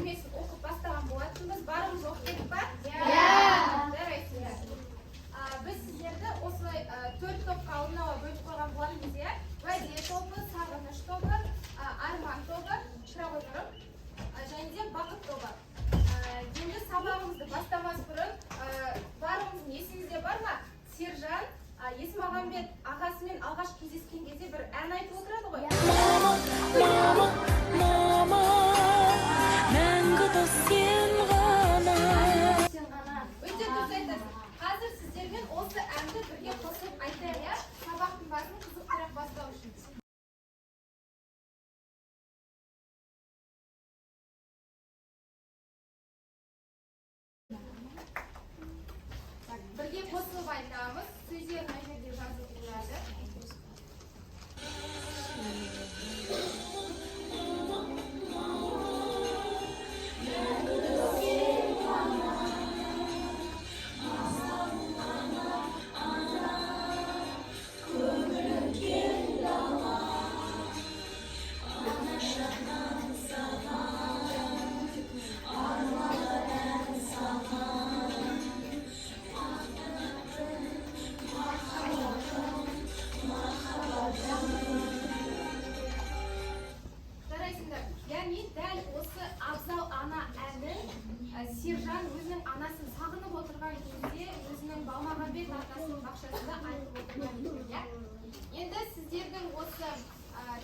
әңгімесін оқып бастаған болатынбыз. Барлығымыз оқып кеттік па? Иә. Жарайсыңдар. Біз сіздерді осылай төрт топқа алдын ала бөліп қойған болатынбыз, иә? Уәде тобы, сағыныш тобы, арман тобы, шырақ отырып, және де бақыт тобы. Енді сабағымызды бастамас бұрын, барлығымыздың есімізде бар ма? Сержан Есмағамбет ағасымен алғаш кездескен кезде бір ән айтып отырады ғой. Мама, мама, мама, мәңгі дос сен ғана. Сен ғана. Өте дұрыс айтасың. Қазір сіздермен осы әнді бірге қосылып айтайық, иә? Сабақтың басын қызықтырақ бастау үшін. Так, бірге қосылып айтамыз. Сөздер мына жерде жазылып тұрады. Жарайсыңдар. Яғни дәл осы «Абзал ана» әнін Сержан өзінің анасын сағынып отырған кезде өзінің Балмағамбет атасының бақшасында айтып отырған екен, иә? Енді сіздердің осы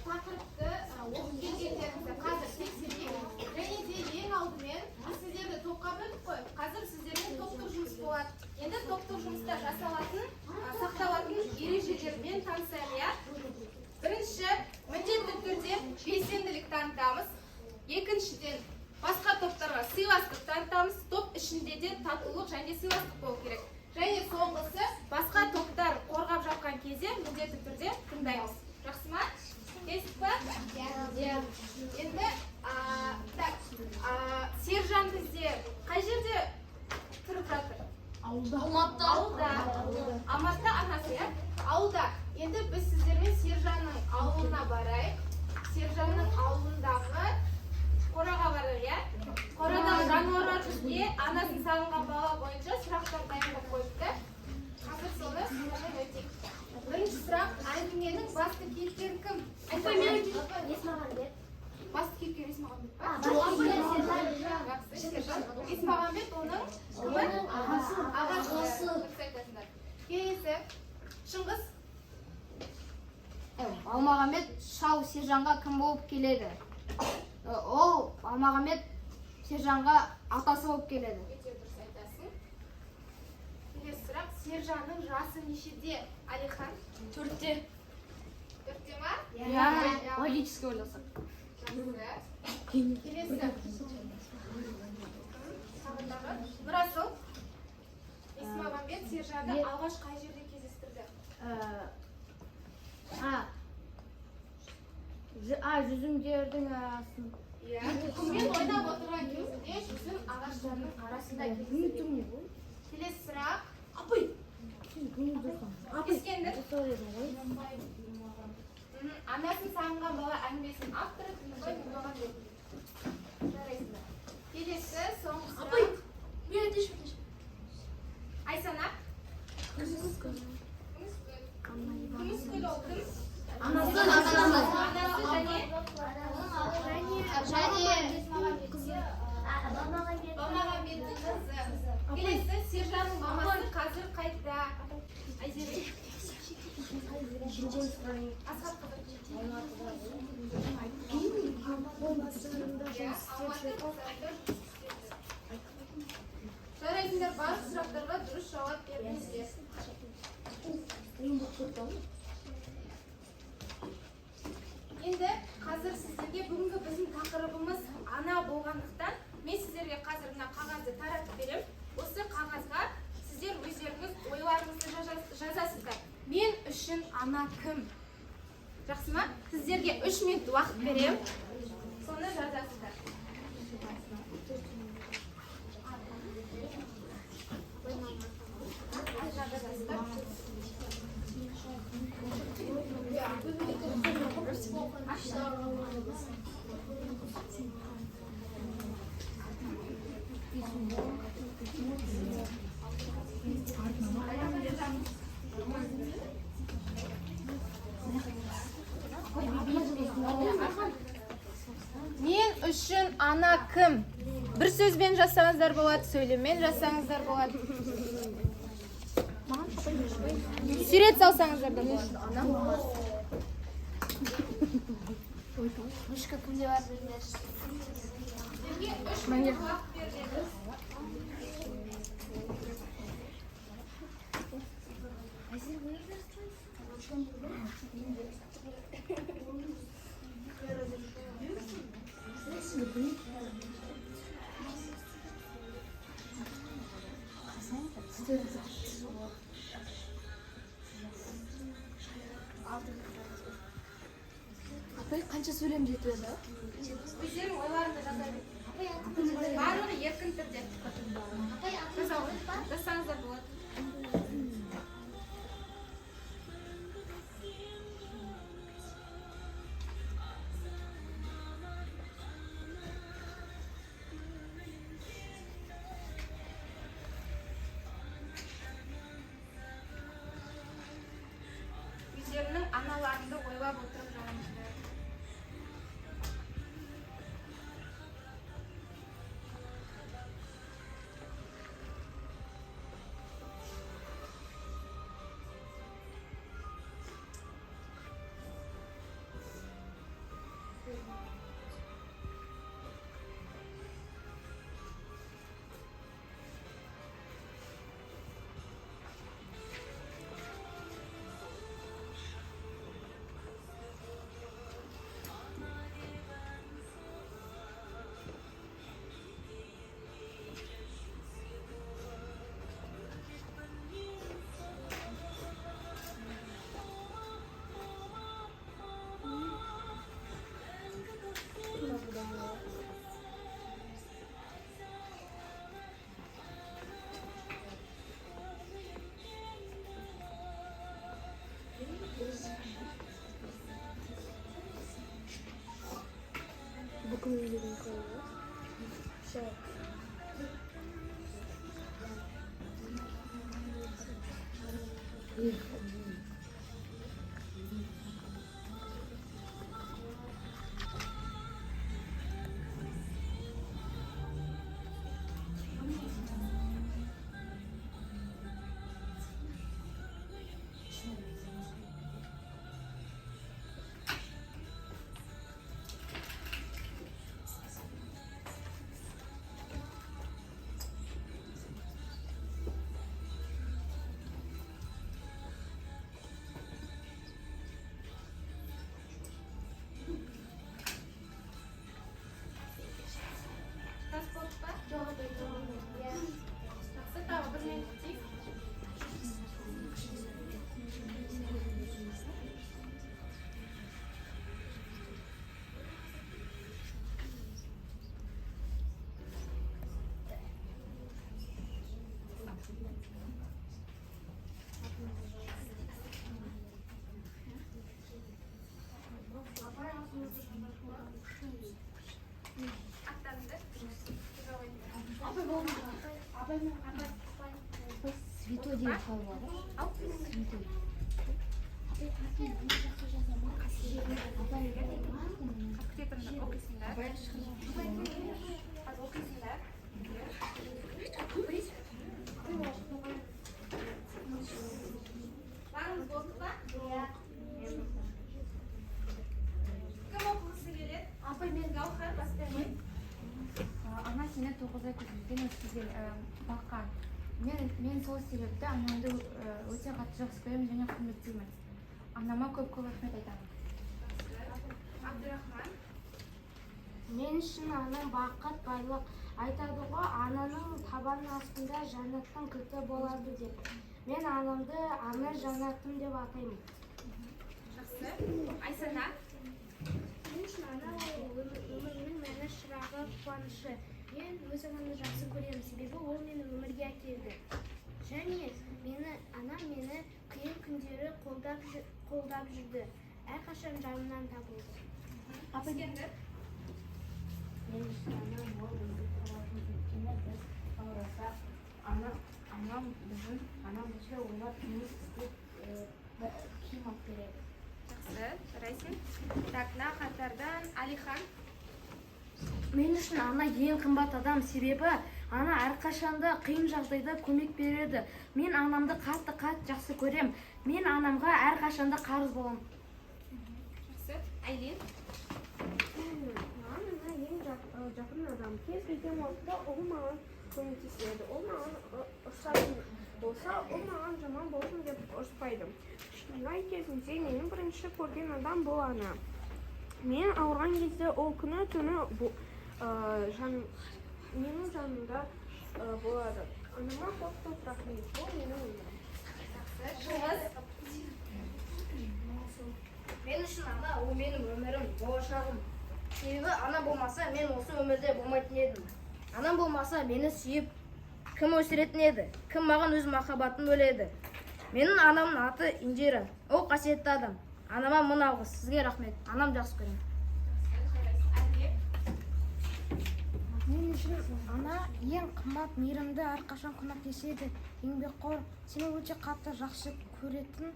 тақырыпты оқып келгендеріңізді қазір тексерейік. Және де ең алдымен біз сіздерді топқа бөлдік қой. Қазір сіздермен топтық жұмыс болады. Енді топтық жұмыста жасалатын, сақталатын ережелермен танысайық, иә? Бірінші, міндетті түрде белсенділік танытамыз. Екіншіден, басқа топтарға сыйластық танытамыз. Топ ішінде де татулық және сыйластық болу керек. Және соңғысы, басқа топтар қорғап жатқан кезде міндетті түрде тыңдаймыз. Жақсы ма? Келістік па? Иә. Енді так, Сержан бізде қай жерде тұрып жатыр? Ауылда. Ауылда. Алматыда анасы, иә? Ауылда. Енді біз сіздермен Сержанның ауылына барайық. Сержанның ауылындағы қораға барайық, иә? Қорадан жануарлар бізге анасын сағынған бала бойынша сұрақтар дайындап қойыпты. Қазір соны сіздермен өтейік. Бірінші сұрақ: әңгіменің басты кейіпкері кім? Есмағамбет. Басты кейіпкер Есмағамбет па? Басты кейіпкер Сержан. Жақсы, Сержан. Есмағамбет оның кімі? Ағасы. Ағасы. Дұрыс айтасыңдар. Келесі. Шыңғыс. Балмағамбет шал Сержанға кім болып келеді? Ол Балмағамбет Сержанға атасы болып келеді. Өте дұрыс айтасың. Келесі сұрақ: Сержанның жасы нешеде? Алихан? 4-те. 4-те ма? Иә, логически ойласақ. Жақсы. Келесі. Тағы тағы. Нұрасыл. Есмағамбет Сержанды алғаш қай жерде кездестірді? Жүзімдердің арасын. Иә. Құммен ойнап отырған кезінде жүзім ағаштарының арасында кездестірген. Келесі сұрақ. Апай. Ескендір. «Анасын сағынған бала» әңгімесінің авторы Тыныбай Нұрмағамбет. Жарайсыңдар. Келесі, соңғы сұрақ. Апай. Мен айтайыншы, айтайыншы. Айсана. Күміскүл. Күміскүл ол кім? Анасы. Анасы және Және Балмағамбеттің қызы. Келесі, Сержанның мамасы қазір қайда? Айзере. Асхат қызы. Иә, Алматы базарында жұмыс істейді. Жарайсыңдар, барлық сұрақтарға дұрыс жауап бердіңіздер. Енді қазір сіздерге бүгінгі біздің тақырыбымыз ана болғандықтан, мен сіздерге қазір мына қағазды таратып беремін. Осы қағазға сіздер өздеріңіз ойларыңызды жазасыздар. Мен үшін ана кім? Жақсы ма? Сіздерге 3 минут уақыт беремін. Соны жазасыздар. Жазасыздар. Үшін ана кім? Бір сөзбен жазсаңыздар болады, сөйлеммен жазсаңыздар болады. Сурет салсаңыздар да болады. Ручка кімде бар, беріңдерші. Сіздерге 3 минут уақыт беріледі. Апай, қанша сөйлем жетеді? Өздерің ойларыңды жаза беріңдер. Барлығы еркін түрде. Жазсаңыздар болады. Өздерінің аналарыңды ойлап отырып жазыңыздар. Жас болдық па? Жоқ, жақсы, тағы бір минут күтейік. Аттарыңды жаза қойыңдар. Святой деген қалай болады? Ал. Святой. Күте тұрыңдар, оқисыңдар. Қазір оқисыңдар. Бәріміз болдық па? Кім оқығысы келеді? Апай, мен. Гаухар, бастай. Ана сені 9 ай көтерген, өскізген, баққан. Мен сол себепті анамды өте қатты жақсы көремін және құрметтеймін. Анама көп көп рахмет айтамын. Абдурахман. Мен үшін анам бақыт, байлық. Айтады ғой, ананың табанының астында жәннаттың кілті болады деп. Мен анамды ана жәннатым деп атаймын. Жақсы. Айсана. Мен үшін ана ол өмірімнің мәні, шырағы, қуанышы. Мен өз анамды жақсы көремін, себебі ол мені өмірге әкелді. Және мені анам мені қиын күндері қолдап жүрді. Әрқашан жанымнан табылды. Іскендер. Мен үшін анам ол бізді қорғайтын, өйткені біз ауырсақ, анам бізге ойлап, кеңес істеп, киім алып береді. Жақсы, жарайсың. Так, мына қатардан Алихан. Мен үшін ана ең қымбат адам, себебі ана әрқашанда қиын жағдайда көмек береді. Мен анамды қатты қатты жақсы көрем. Мен анамға әрқашанда қарыз боламын. Жақсы. Айлин. Маған ана ең жақын адам. Кез келген уақытта ол маған көмектеседі. Ол маған ұрсатын болса, ол маған жаман болсын деп ұрыспайды. Кішкентай кезімде мені бірінші көрген адам бұл ана. Мен ауырған кезде ол күні түні менің жанымда болады. Анама көп көп рахмет. Ол менің өмірім. Жақсы. Шыңғыс. Мен үшін ана ол менің өмірім, болашағым. Себебі ана болмаса, мен осы өмірде болмайтын едім. Анам болмаса, мені сүйіп кім өсіретін еді? Кім маған өз махаббатын бөледі? Менің анамның аты Индира. Ол қасиетті адам. Анама мың алғыс. Сізге рахмет. Анам жақсы көремін. Әлібек. Мен үшін ана ең қымбат, мейірімді, әрқашан көмектеседі, еңбекқор, сені өте қатты жақсы көретін,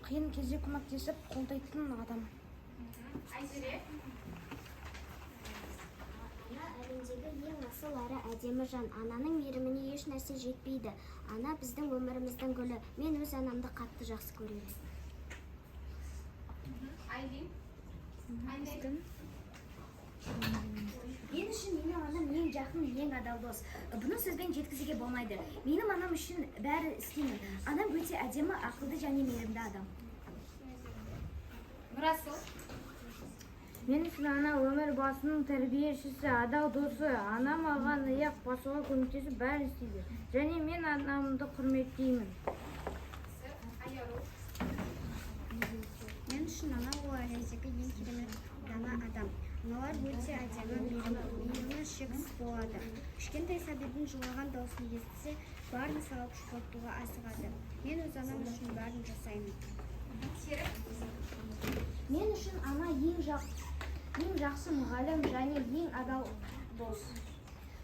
қиын кезде көмектесіп қолдайтын адам. Айзере. Ана әлемдегі ең асыл әрі әдемі жан. Ананың мейіріміне еш нәрсе жетпейді. Ана біздің өміріміздің гүлі. Мен өз анамды қатты жақсы көремін. Айлин. Айнель. Мен үшін менің анам ең жақын, ең адал дос. Бұны сөзбен жеткізуге болмайды. Менің анам үшін бәрі істеймін. Анам өте әдемі, ақылды және мейірімді адам. Нұрасыл. Мен үшін ана өмір басының тәрбиешісі, адал досы. Ана маған аяқ басуға көмектесіп, бәрін істейді. Және мен анамды құрметтеймін. Жақсы. Аяру. Мен үшін ана ол әлемдегі ең керемет дана адам. Аналар өте әдемі, мейірімі шексіз болады. Кішкентай сәбидің жылаған дауысын естісе, барын салып жұбатуға асығады. Мен өз анам үшін бәрін жасаймын. Серік. Мен үшін ана ең жақсы мұғалім және ең адал дос.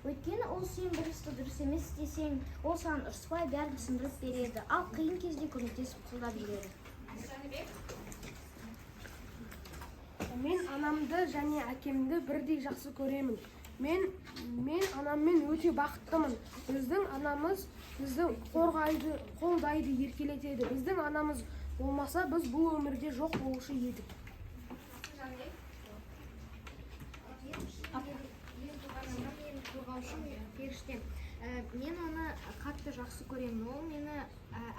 Өйткені ол сен дұрысты дұрыс емес десең, ол саған ұрыспай, бәрін түсіндіріп береді. Ал қиын кезде көмектесіп, қолдап жүреді. Жәнібек. Мен анамды және әкемді бірдей жақсы көремін. Мен анаммен өте бақыттымын. Біздің анамыз бізді қорғайды, қолдайды, еркелетеді. Біздің анамыз болмаса, біз бұл өмірде жоқ болушы едік. Жәнібек. Ең туған анам менің қорғаушым, періштем. Мен оны қатты жақсы көремін. Ол мені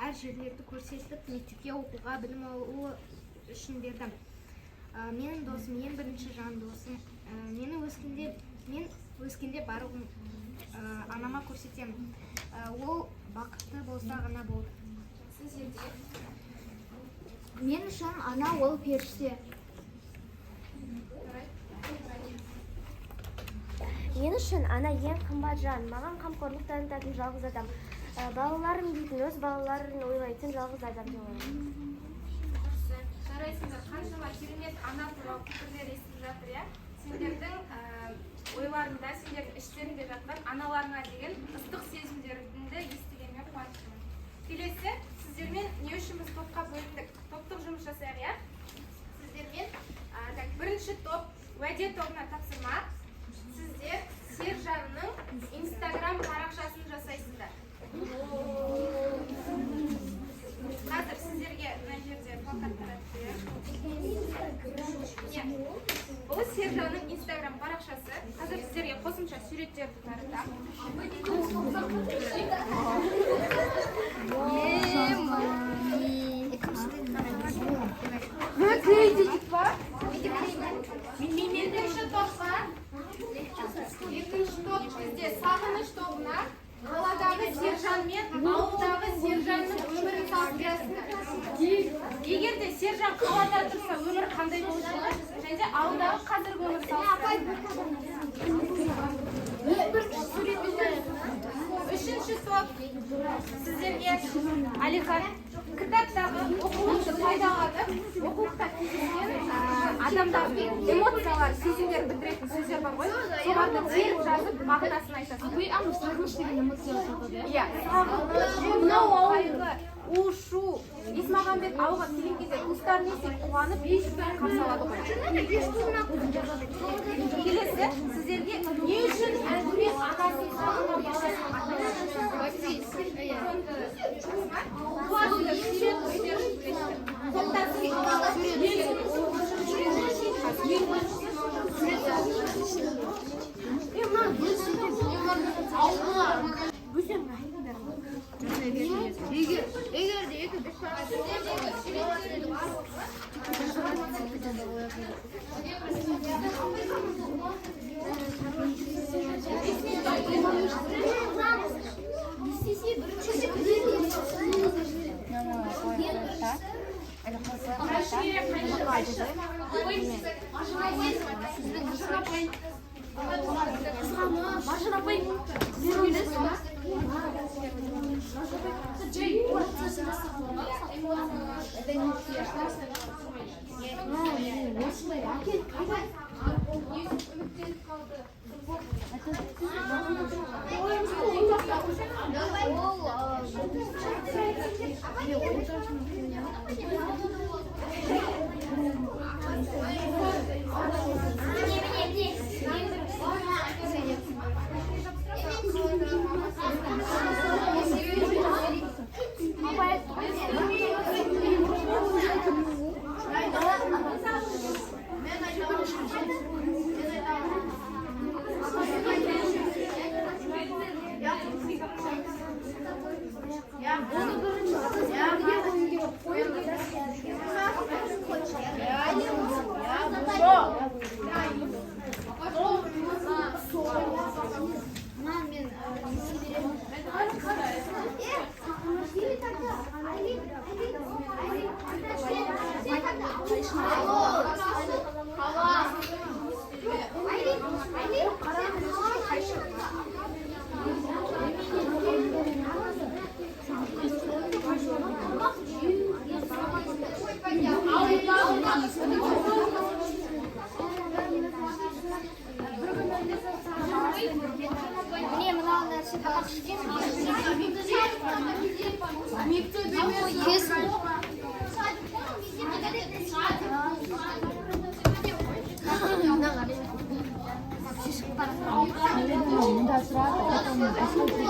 әр жерлерді көрсетіп, мектепке оқуға, білім алу үшін берді. Менің досым, ең бірінші жан досым. Мені өскенде, мен өскенде барлығын анама көрсетемін. Ол бақытты болса ғана болды. Жақсы. Зерде. Мен үшін ана ол періште. Нұрай. Мен үшін ана ең қымбат жан, маған қамқорлық танытатын жалғыз адам. Балаларым дейтін, өз балаларын ойлайтын жалғыз адам деп ойлаймын. Жақсы. Жарайсыңдар. Қаншама керемет ана туралы пікірлер естіп жатыр, иә? Сендердің ойларыңда, сендердің іштеріңде жатқан аналарыңа деген ыстық сезімдеріңді естігеніме қуаныштымын. Келесі сіздермен не үшін біз топқа бөліндік? Топтық жұмыс жасайық, иә? Сіздермен так, бірінші топ, уәде тобына тапсырма. Сіздер Сержанның Инстаграм парақшасын жасайсыздар. Қазір сіздерге мына жерде плакат таратып беремін. Иә. Бұл Сержанның Инстаграм парақшасы. Қазір сіздерге қосымша суреттерді таратамын. Екінші топқа, екінші топ бізде сағыныш тобына қаладағы Сержан мен ауылдағы Сержанның өмірін салыстырасыздар. Егер де Сержан қалада тұрса, өмірі қандай болушы еді, және де ауылдағы қазіргі өмір салыстырасыздар. Үшінші топ, сіздерге Алихан кітаптағы оқулықты пайдаланып, оқулықта кездескен адамдардың эмоциялары, сезімдерін білдіретін сөздер бар ғой, соларды теріп жазып, мағынасын айтасың. Иә, сағыныш, қайғы. У шу Есмағамбет ауылға келген кезде туыстары не істейді? Қуанып қарсы алады ғой. Келесі сіздерге не үшін әңгіме анасын сағынған баласын тоқтасын. Міне, мынау нәрсе тамақ ішкен. Кесін. Мұнда тұрады, потом басқа жерге.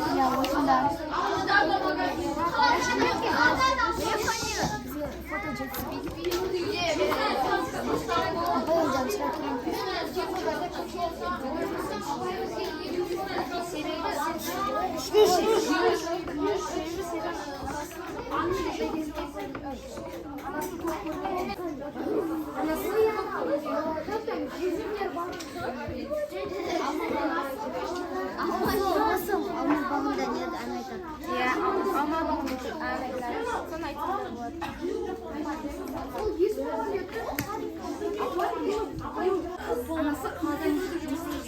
Иә, осында. Фото жетіспейді. Алма бағында не ән айтады? Иә, алма бағында ән айтады. Соны айтсам да болады. Анасы қалада жұмыс істеген.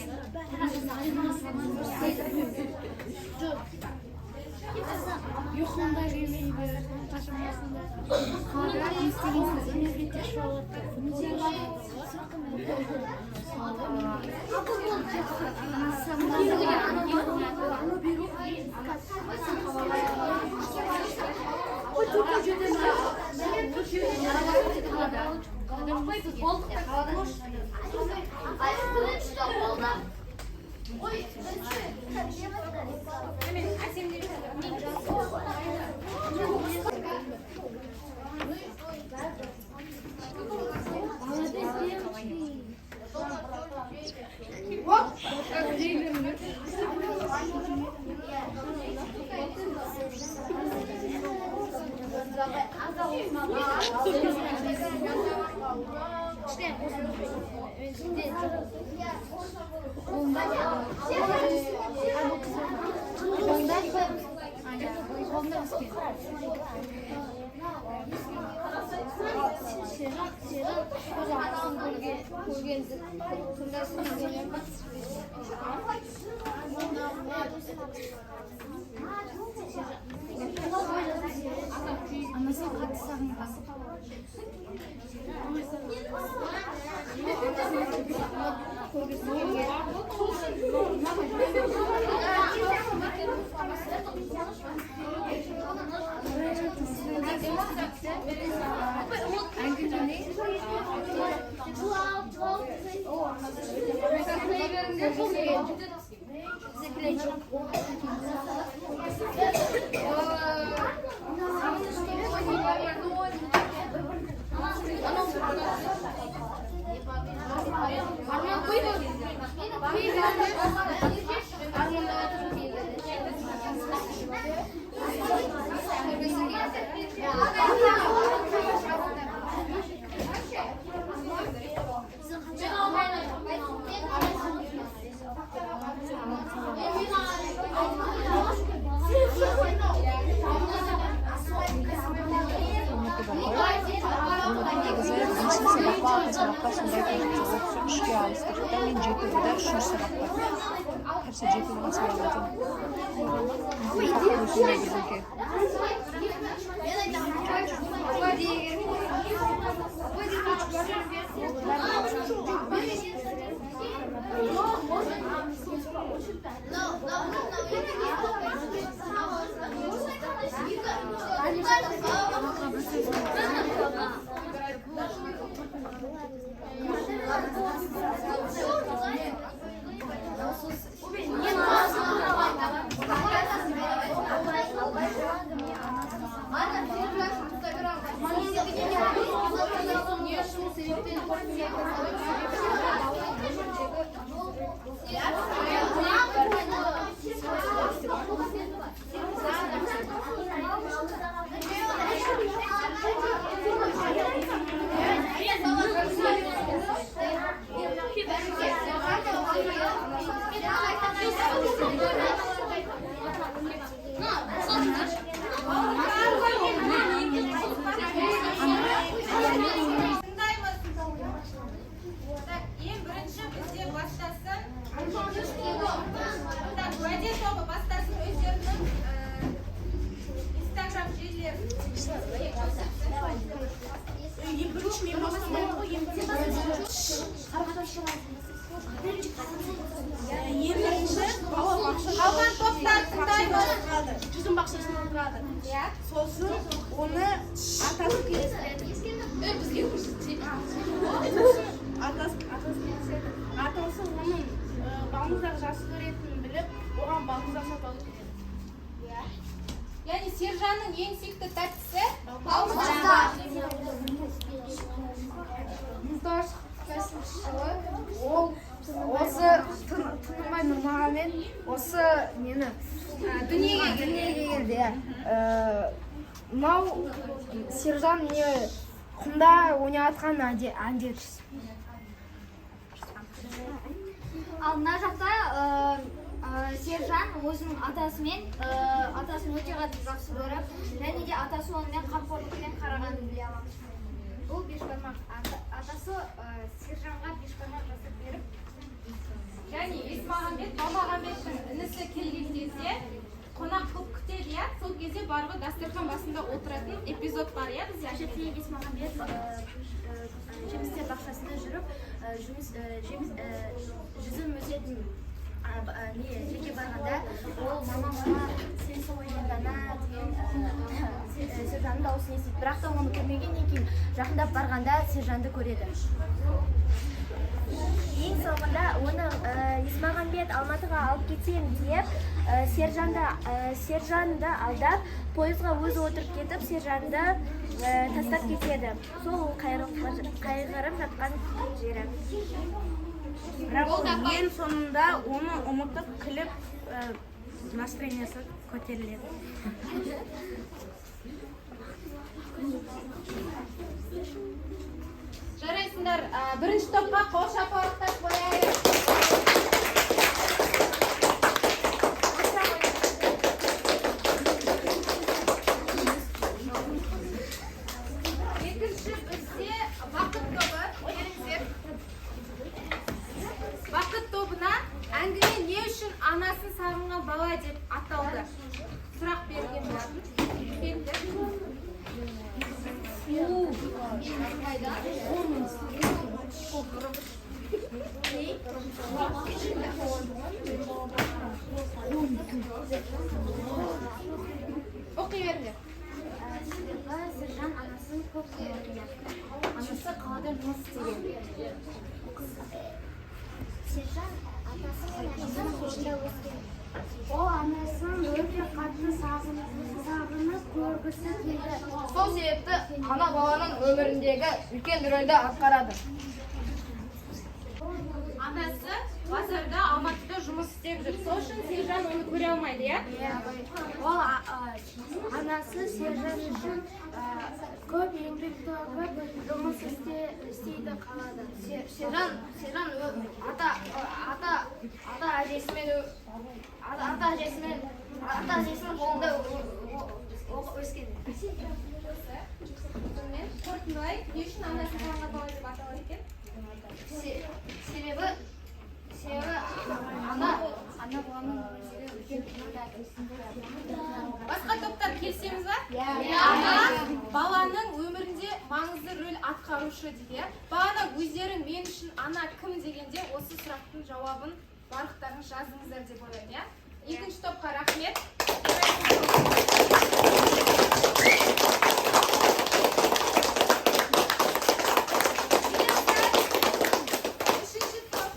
Ұйқында келмейді. Қалада жұмыс істеген. Анасын қатты сағынған. Негізі бірінші сабаққа, алтыншы сабаққа сондай келіп, үшке ауыстырды да, мен жеті да, үшінші сабақта, кажется, жеті болған сабақ айтамын. Осындай бірдеңке. Тыңдаймыз. Так, ең бірінші бізде бастасын. Так, уәде тобы бастасын өздерінің инстаграм желілерін көрсетсін. Ең бірінші мен бастамаймын ғой, ең ең бірінші бала бақшада Қалған топтар, тыңдаймыз. отырады, жүзім бақшасында отырады. Иә. Сосын оны атасы келеді. Атасы кездеседі. Атасы оның балмұздақ жақсы көретінін біліп, оған балмұздақ сатып алып келеді. Яғни Сержанның ең сүйікті тәттісі балмұздақ. 1945 жылы ол осы Тынымбай Нұрмағамбет осы нені Дүниеге келді. дүниеге келді, иә. Мынау Сержан не құмда ойнап жатқан әндершісі. Ал мына жақта Сержан өзінің атасымен, атасын өте қатты жақсы көріп, және де атасы онымен қамқорлықпен қарағанын біле аламыз. Бұл бешбармақ. Атасы Сержанға бешбармақ жасап беріп, Яғни Есмағамбет Балмағамбеттің інісі келген кезде қонақ қылып күтеді, иә. Сол кезде барғы дастархан басында отыратын эпизод бар, иә, бізде. Әжептей Есмағамбет жемістер бақшасында жүріп, жұмыс жеміс жүзім өсетін не жерге барғанда, ол «Мама, мама, сен сол дана» деген Сержанның дауысын естиді, бірақ та оны көрмегеннен кейін жақындап барғанда Сержанды көреді. Ең соңында оны Есмағамбет Алматыға алып кетемін деп, Сержанды алдап, пойызға өзі отырып кетіп, Сержанды тастап кетеді. Сол ол қайғырып жатқан жері. Бірақ ол ең соңында оны ұмытып, күліп, настроениесі көтеріледі. Жарайсыңдар. Бірінші топқа қол шапалақтап қояйық. Екінші бізде Бақыт тобы. Келіңіздер. Бақыт тобына әңгіме не үшін «Анасын сағынған бала» деп аталды? Сұрақ берген болатын. Келіңдер. Оқи беріңдер. Себебі Сержан анасын көп көрген. Анасы қалада жұмыс істеген. Сержан атасы мен әжесінің қолында өскен. Ол анасын өте қатты сағынып көргісі келді. Сол себепті ана баланың өміріндегі үлкен рөлді атқарады. Анасы базарда, Алматыда жұмыс істеп жүр. Сол үшін Сержан оны көре алмайды, иә? Ол анасы Сержан үшін көп еңбек төгіп, жұмыс істейді қалады. Сержан ата ата әжесімен ата ата әжесімен ата әжесінің қолында өскен. Сонымен, қорытындылайық. Не үшін анасы таңғы бала деп аталады екен? Себебі ана баланың өміріндегі үлкен рөлді. Басқа топтар, келісеміз ба? Ана баланың өмірінде маңызды рөл атқарушы дейді, иә. Бағана өздерің «Мен үшін ана кім?» дегенде, осы сұрақтың жауабын барлықтарыңыз жаздыңыздар деп ойлаймын, иә. Екінші топқа рахмет. Үшінші топ,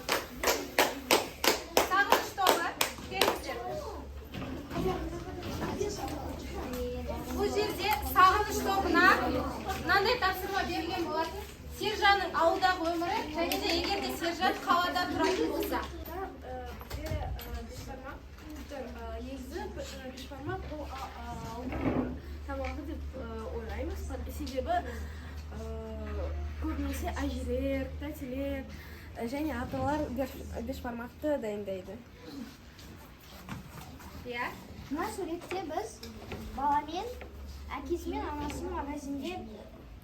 Сағыныш тобы, келіңіздер. Бұл жерде Сағыныш тобына мынандай тапсырма берілген болатын: Сержанның ауылдағы өмірі және де егер де Сержан қалада тұратын болса. Бізде бешбармақ тұр. Негізі бешбармақ бұл ауылдың тамағы деп ойлаймыз, себебі көбінесе әжелер, тәтелер және аталар бешбармақты дайындайды. Иә. Мына суретте біз баламен, әкесі мен анасын магазинде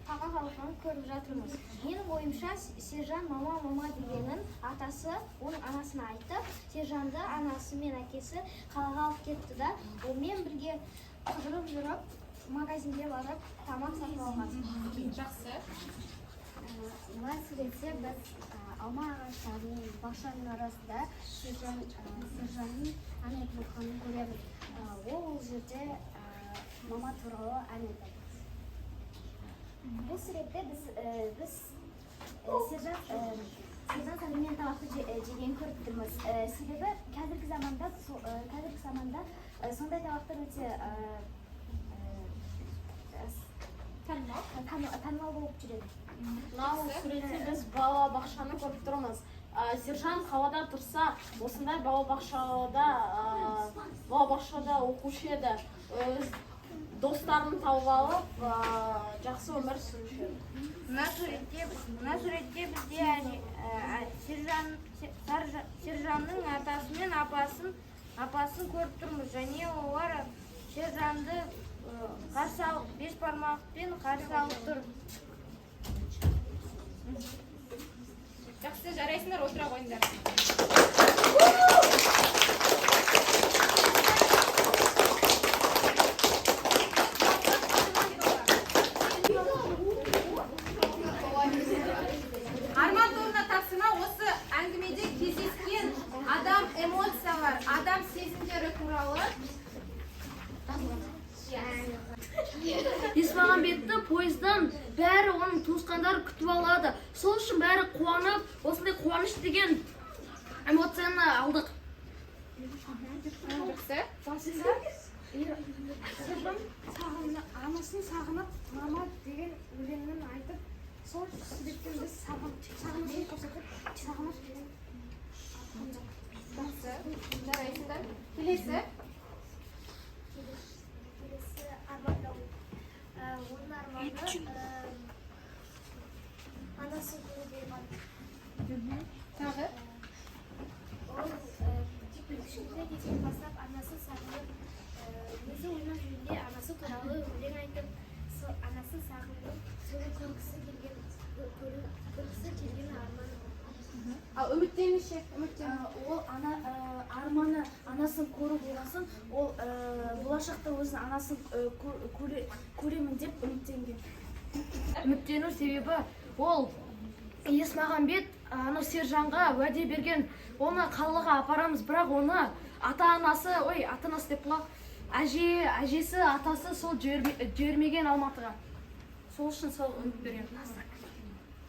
тамақ алғанын көріп жатырмыз. Менің ойымша, Сержан «мама, мама» дегенін атасы оның анасына айтып, Сержанды анасы мен әкесі қалаға алып кетті да, онымен бірге қыдырып жүріп, магазинге барып тамақ сатып алған. Жақсы. Мына суретте біз алма ағаштарының, бақшаның арасында Сержанның ән айтып отқанын көреміз. Ол жерде мама туралы ән айтады. Бұл суретте біз Сержан сәліммен тамақты жегенін көріп тұрмыз. Себебі қазіргі заманда сондай тамақтар өте танымал болып жүреді. Мынау суретте біз балабақшаны көріп тұрмыз. Сержан қалада тұрса, осындай балабақшада оқушы еді. Өз достарын тауып алып, жақсы өмір сүруші еді. Мына суретте бізде Сержанның атасы мен апасын көріп тұрмыз және олар Сержанды қарсы алып, бес бармақпен қарсы алып тұр. Жақсы, жарайсыңдар, отыра қойыңдар. Арман тобына тапсырма: осы әңгімеде кездескен адам эмоциялар, адам сезімдері туралы. Есмағамбетті пойыздан бәрі, оның туысқандары күтіп алады. Сол үшін бәрі қуанып, осындай қуаныш деген эмоцияны алдық. Жақсы. Басында Сержан анасын сағынып, «мама» деген өлеңін айтып, сол себептен біз сағынышын көрсетіп, сағыныш деген. Жақсы, жарайсыңдар. Келесі. Келесі армандау. Оның арманы анасын көру болған. Тағы? Ол кішкентай кезінен бастап анасын сағынып, өзі ойнап жүргенде анасы туралы өлең айтып, сол анасын сағынып, соны көргісі келген арманы. Ал үміттену ше, үміттену? Ол ана арманы анасын көру болғасын, ол болашақта өзінің анасын көремін деп үміттенген. Үміттену себебі ол Есмағамбет анау Сержанға уәде берген, оны қалаға апарамыз, бірақ оны ата анасы, ой, ата анасы деп қой, әжесі, атасы сол жібермеген Алматыға. Сол үшін сол үміт берген.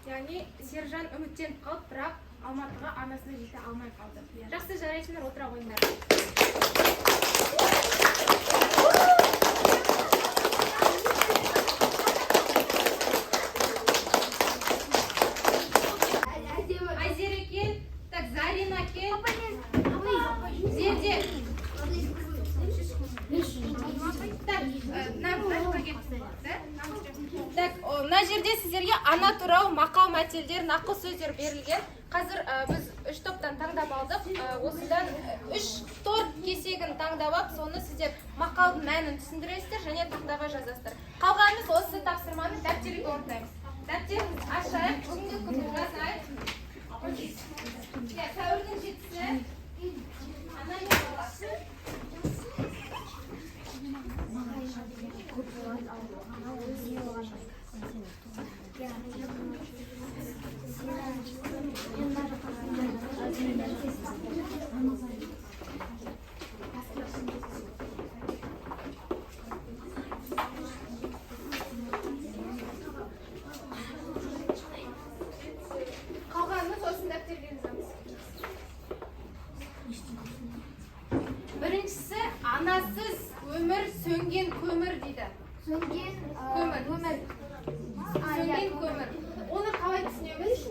Яғни Сержан үміттеніп қалды, бірақ Алматыға анасына жете алмай қалды. Жақсы, жарайсыңдар, отыра қойыңдар. Айзере, кел. Так, Зарина, кел. Зерде. Так, мына жаққа кел. Да? Так, мына жерде сіздерге ана туралы мақал мәтелдер, нақыл сөздер берілген. Қазір біз үш топтан таңдап алдық. Осыдан үш торт кесегін таңдап алып, соны сіздер мақалдың мәнін түсіндіресіздер және тақтаға жазасыздар. Қалғанымыз осы тапсырманы дәптерге орындаймыз. Дәптерімізді ашайық, бүгінгі күнді жазайық. Иә, сәуірдің 7-сі. Ана мен бала. Қалғанымыз осыны дәптерге жазамыз. Біріншісі: анасыз өмір сөнген көмір дейді. Сөнген Көмір. Өмір. Сөнген көмір. Оны қалай түсінеміз?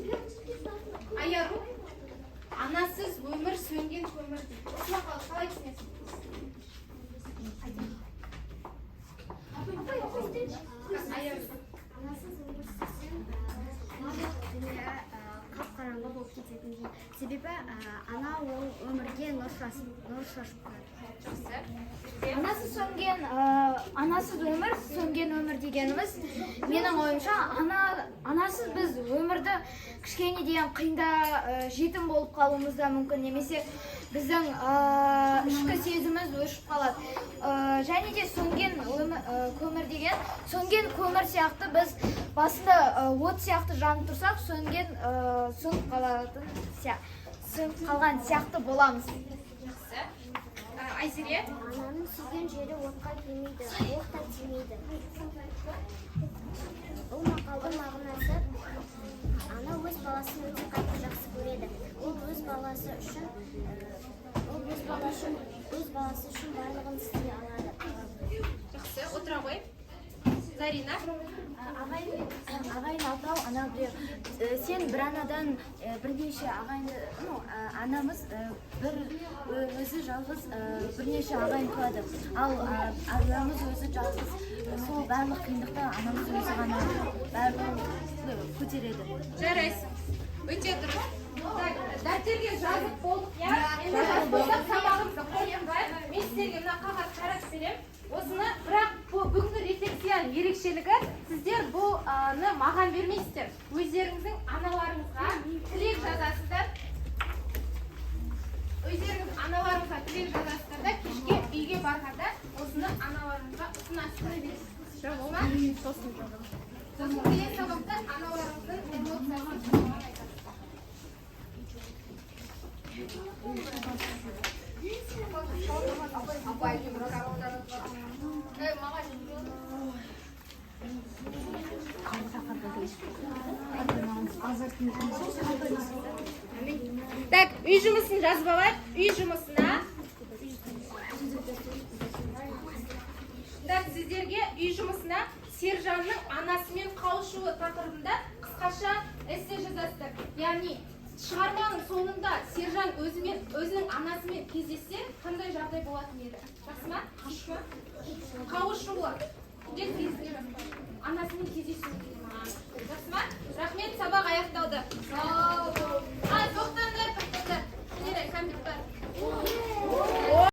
Аяру, анасыз өмір сөнген көмір дейді. Осы мақалды қалай түсінесің? Аяру. Анасыз өмір сүрсең, барлық дүние қап-қараңғы болып кететіндей. Себебі ана ол өмірге нұр шашып, нұр шашып тұрады. Жақсы. Анасыз өмір сөнген өмір дегеніміз, менің ойымша, анасыз біз өмірді кішкене деген қиында, жетім болып қалуымыз да мүмкін немесе біздің ішкі сезіміміз өшіп қалады. Және де сөнген көмір деген сөнген көмір сияқты, біз басында от сияқты жанып тұрсақ, сөнген, сөніп қалатын сөніп қалған сияқты боламыз. Жақсы. Айзере. Ананың сүйген жері отқа күймейді, оқ та тимейді. Бұл мақалдың мағынасы: ана өз баласын өте қатты жақсы көреді. Ол өз баласы үшін барлығын істей алады. Жақсы, отыра ғой. Зарина. Ағайын алтау, ана біреу. Сен бір анадан бірнеше ағайынды, ну, анамыз бір өзі жалғыз бірнеше ағайын туады, ал анамыз өзі жалғыз, сол барлық қиындықты анамыз өзі ғана барлығын көтереді. Жарайсың. Өте дұрыс. Так, дәптерге жазып болдық, иә? Енді жазып болсақ, сабағымызды қорытындылайық. Мен сіздерге мына қағаз таратып беремін. Осыны, бірақ бұл бүгінгі рефлексияның ерекшелігі: сіздер бұны маған бермейсіздер. Өздеріңіздің аналарыңызға тілек жазасыздар. Өздеріңіз аналарыңызға тілек жазасыздар да, кешке үйге барғанда осыны аналарыңызға ұсынасыздар. Болды ма? Сосын келесі сабақта аналарыңыздың эмоциясын маған айтасыздар. Так, үй жұмысын жазып алайық. Үй жұмысына. Так, сіздерге үй жұмысына Сержанның анасымен қауышуы тақырыбында қысқаша эссе жазасыздар. Яғни шығарманың соңында Сержан өзімен, өзінің анасымен кездессе, қандай жағдай болатын еді? Жақсы ма? Жақсы ма? Қауышуы. Түгел кезінде жазып. Анасымен кездесу. Жақсы ма? Рахмет, сабақ аяқталды. А, тоқтаңдар, тоқтаңдар. Міне, кәмпит бар.